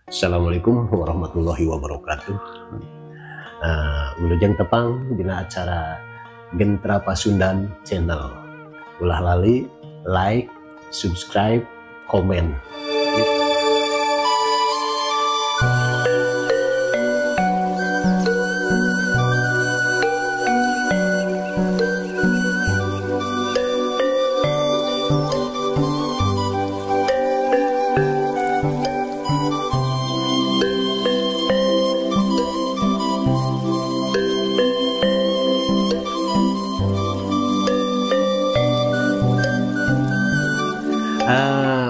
Assalamualaikum warahmatullahi wabarakatuh. Wilujeng tepang dina acara Gentra Pasundan Channel. Ulah lali like, subscribe, komen.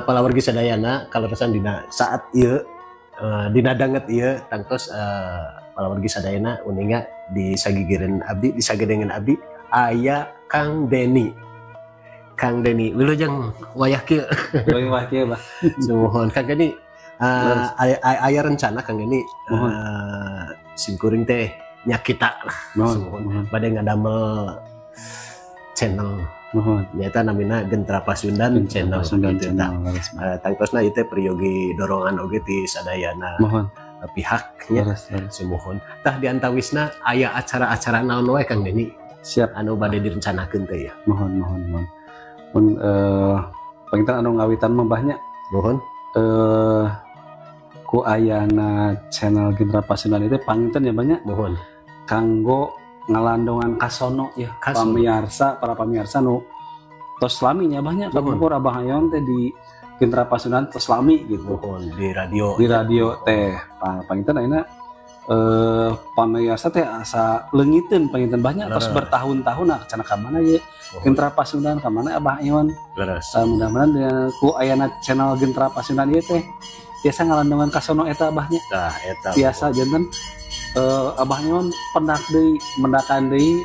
Palawargi sadayana kaleresan dina saat ieu dina danget ieu tangtos palawargi sadayana uninga di sagigireun abdi, di sagedengeun abdi aya Kang Deni. Kang Deni wilujeng wayah kieu. Wilujeng wayah kieu, Bah. Sumuhun Kang Deni, aya rencana Kang Deni, simkuring teh nyakita lah. Sumuhun bade ngadamel channel. Mohon. Nyata namina Gentra Pasundan Channel. Pasundan gitu. Channel. Tangtosna ieu teh peryogi dorongan oge ti sadayana. Mohon. Pihaknya. Sumuhun. Tah diantawisna aya acara-acara naon wae Kang Deni? Siap. Anu bade direncanakeun teh ya. Mohon, mohon, mohon. Mun panginten anu ngawitan mah banyak. Mohon. Ku ayana channel Gentra Pasundan itu panginten ya banyak. Mohon. Kanggo ngalandongan kasono ya, kasono. Pamiarsa, para pamiarsa nu tos lami nya banyak kapungkur Abah Ayon teh di Gentra Pasundan tos lami gitu. Mohon, di radio. Di radio teh panginten ayeuna pamiarsa teh asa leungiteun panginten banyak tos bertahun-tahun nah cenah ka mana ye Gentra Pasundan ka mana Abah Ayon. Mudah-mudahan ku ayana channel Gentra Pasundan ieu teh biasa ngalandongan kasono eta abahnya. Tah eta. Biasa janten Abah Nyon pendak deui mendakan deui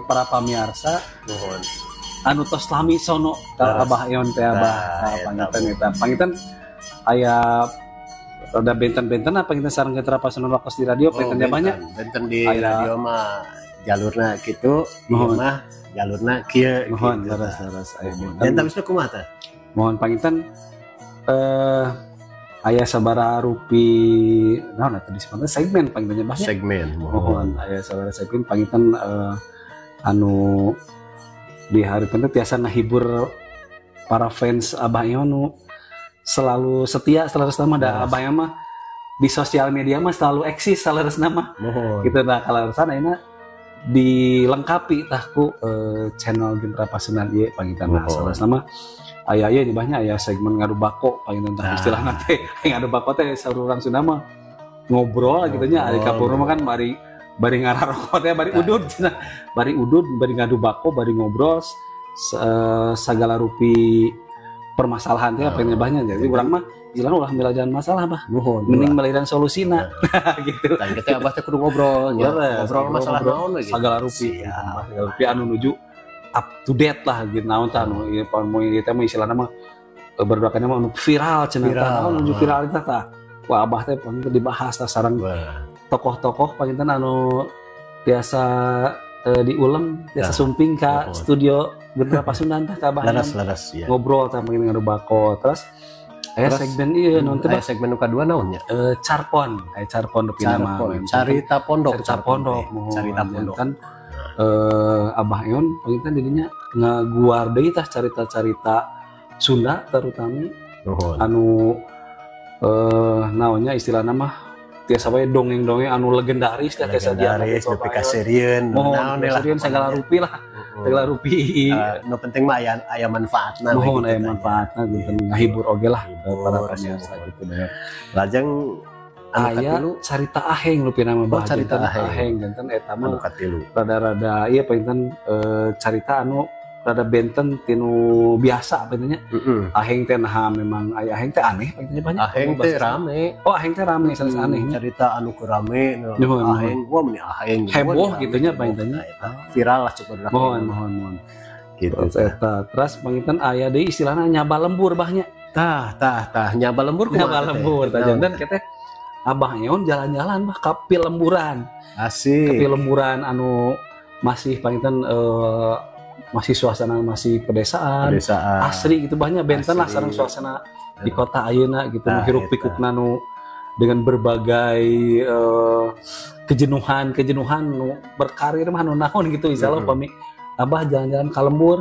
para pamiarsa. Mohon. Anu tos lami sono ka Abah Yon teh Abah. Panginten eta. Panginten aya rada benten-benten apa panginten sareng Gentra Pasundan waktos di radio pangintennya banyak. Benten di radio mah jalurna kitu, ieu mah jalurna kieu. Mohon leres-leres aya benten. Benten wisna kumaha tah? Mohon panginten aya sabaraha rupi naon atuh disebutna segmen pangintennya banyak. Segmen mohon aya sabaraha segmen panginten anu di hari penting tiasa ngahibur para fans Abah Yon nu selalu setia selalu sama da Abah Yon mah di sosial media mah selalu eksis selalu mah gitu. Nah kalau sana ayeuna dilengkapi tah ku channel Gentra Pasundan ieu panginten. Nah selalu mah aya aya ini banyak aya segmen ngadu bako panginten tah istilahna teh ngadu bako teh saur urang Sunda mah ngobrol gitu nya. Ari kapur mah kan bari bari ngararokok teh bari udud cenah, bari udud bari ngadu bako bari ngobrol sagala rupi permasalahan teh panginten banyak. Jadi urang mah istilahna ulah milajan masalah bah, mending milajan solusina gitu. Tah teh abah teh kudu ngobrol nya, ngobrol masalah naon we sagala rupi, segala rupi anu nuju up to date lah gitu. Naon tah anu ieu mun ieu teh mah istilahna mah berdoakannya mah anu viral cenah tah, naon nuju viral tah tah. Wah abah teh panginten dibahas tah sareng tokoh-tokoh panginten anu biasa diulem biasa sumping ka studio Gentra Pasundan tah ka abah. Leres-leres ya. Ngobrol tah panginten ngadu bako. Terus aya segmen ieu naon teh? Aya segmen nu kadua naon nya? Carpon, aya carpon rupina mah. Carita pondok, carita pondok, carita pondok. Kan Abah Yon panginten didinya ngaguar deui tah carita-carita Sunda terutama anu naonnya istilahna mah tiasa wae dongeng-dongeng anu legendaris teh tiasa legendaris nepi ka serieun naon lah segala rupi lah, segala rupi. Nu penting mah aya aya manfaatna. Mohon aya manfaatna gitu, ngahibur oge lah para pemirsa gitu. Lajeng aya carita aheng rupina mah bah, carita aheng janten eta mah katilu rada-rada ieu panginten carita anu rada benten tinu biasa pangintennya. Aheng teh nah memang aya aheng teh aneh pangintennya banyak. Aheng teh rame. Oh aheng teh rame sanes aneh. Carita anu keur rame aheng wah meni aheng heboh gitu nya pangintennya. Viral lah cukup. Mohon mohon mohon. Gitu eta. Terus panginten aya deui istilahna nyaba lembur bahnya. Tah tah tah nyaba lembur kumaha? Nyaba lembur tah janten teh Abah Yon jalan-jalan bah ka pilemburan. Asik. Ka pilemburan anu masih panginten masih suasana masih pedesaan, asri gitu banyak benten lah sareng suasana di kota ayeuna gitu, Nah, hiruk eta. pikukna nu dengan berbagai kejenuhan nu berkarir mah nu naon gitu insyaallah pami Abah jalan-jalan ka lembur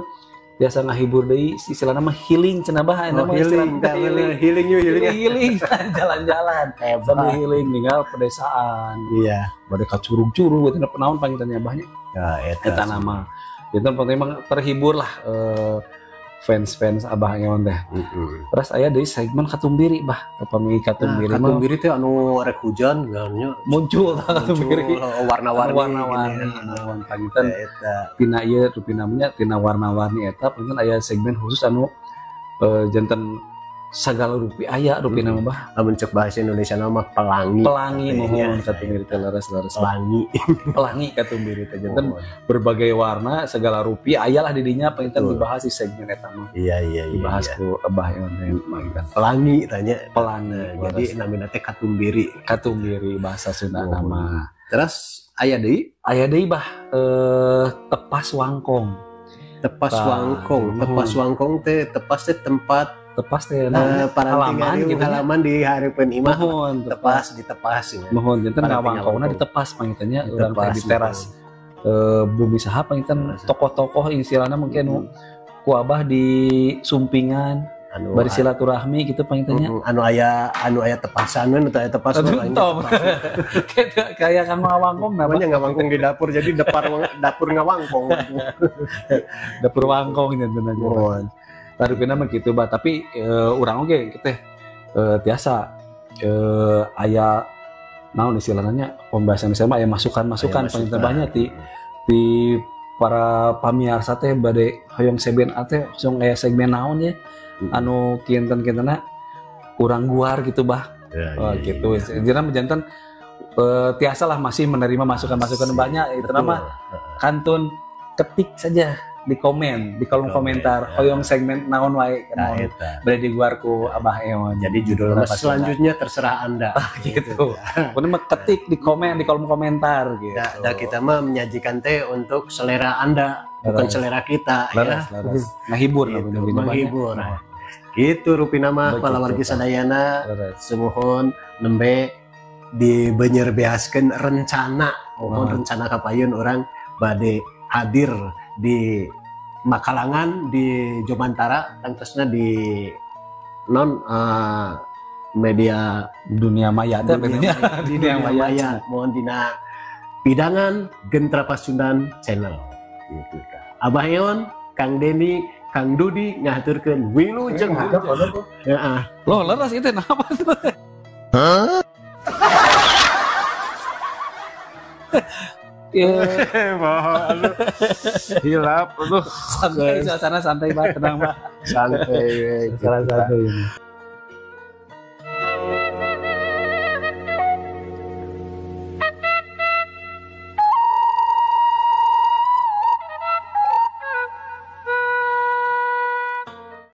biasa ngahibur deui, istilahna mah healing cenah Bah, eta mah healing, healing healing healing, healing jalan-jalan sambil healing ninggal pedesaan. Iya, bade ka curug-curug eta naon pangitannya Abahnya. Ya, eta nama. Itu penting emang terhibur lah fans-fans Abah Eon teh. Terus aya deui segmen Katumbiri Bah, pami Katumbiri. Nah, Katumbiri teh anu rek hujan nya muncul Katumbiri warna-warni. Warna-warni. Panginten tina ieu rupina nya tina warna-warni eta panginten aya segmen khusus anu janten sagala rupi aya rupina mah Bah. Lamun cek bahasa Indonesia mah pelangi. Pelangi mohon Katumbiri teh leres-leres pelangi. Pelangi Katumbiri teh janten berbagai warna segala rupi aya lah di dinya panginten dibahas di segmen eta mah. Iya. Dibahas ku Abah Eon teh panginten. Pelangi tanya. Pelangi. Jadi namina teh Katumbiri. Katumbiri bahasa Sunda nama. Terus aya deui? Aya deui Bah, tepas wangkong. Tepas wangkong. Tepas wangkong teh tepas teh tempat tepas teh halaman gitu, halaman di hareupeun imah. Mohon tepas ditepas ya. Mohon janten ngawangkongna ditepas pangintennya urang teh di teras bumi saha panginten tokoh-tokoh istilahna mungkin ku Abah di sumpingan anu bari silaturahmi gitu pangintennya. Anu aya tepasan anu aya tepas kayak kang ngawangkong namanya ngawangkong di dapur jadi dapur ngawangkong. Dapur wangkong janten aja. Mohon. Tarupina mah gitu Bah, tapi urang oge teh tiasa aya naon istilahnya pembahasan misalnya aya masukan-masukan panginten banyak di para pamiarsa teh bade hoyong segmen A teh hoyong aya segmen naon ya anu kinten-kintenna urang guar gitu Bah. Ya, gitu. Iya. Jadi janten tiasa lah masih menerima masukan-masukan banyak itu nama kantun ketik saja di komen, di kolom komentar, hoyong segmen naon wae naon bade diguar ku Abah Eon. Jadi judul selanjutnya terserah Anda. Gitu. Pokoknya mah ketik di komen, di kolom komentar gitu. Nah, kita mah menyajikan teh untuk selera Anda, bukan selera kita ya. Ngahibur, gitu, menghibur. Gitu rupina mah palawargi sadayana sumuhun nembe dibenyerbeaskeun rencana, mohon rencana kapayun orang bade hadir di Makalangan di Jomantara tangtosna di non media dunia maya teh di dunia maya mohon dina pidangan Gentra Pasundan channel gitu. Abah Eon, Kang Deni, Kang Dudi ngahaturkeun wilujeng. Heeh. Loh, leres itu kenapa tuh? Hah? Hilap, aduh. Santai, suasana santai banget, tenang Pak. Santai. Santai.